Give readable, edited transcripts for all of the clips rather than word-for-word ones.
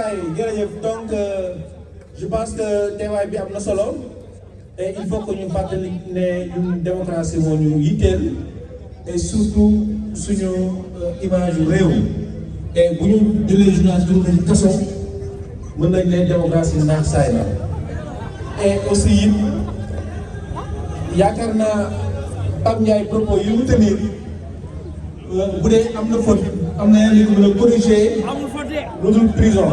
gars yi jërëjëf donc je pense que teewaay bi am na solo et il faut que ñu fàttali ne ñun démocratie moo ñu yitteel et surtout suñu image yu réew et bu ñu jëlee journaliste du nañ kaso mën nañ ne démocratie naax saay la et aussi it yaakaar naa Pape Ndiaye propos yi mu tenir bu dee am na faute am na li ñu mën a corriger lu dul prison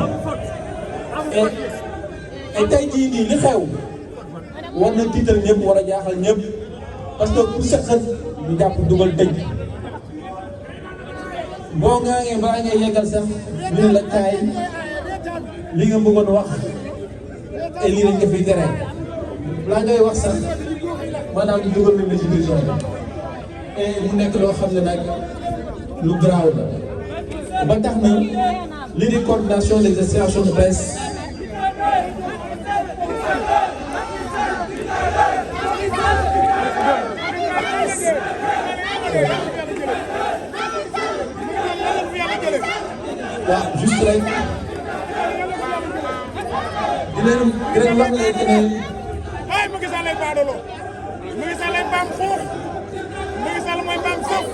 et tey jii nii li xew war na tiital ñëpp war a jaaxal ñëpp parce que ku seqal ñu jàpp dugal tëj boo ŋaangee balaa ngay yeggal sax ñu ne la kaay li nga bëggoon wax et lii lañ ko fiy tere balaa ngay wax sax maanaam ñu dugal nañ la ci prison et mu nekk loo xam ne nag lu garaaw la ba tax na lii di coordination des associations de presse waaw juste rek di leen wax léegi ne Macky Sall lay baadolo Macky Sall lay baam xuux Macky Sall mooy baam suuf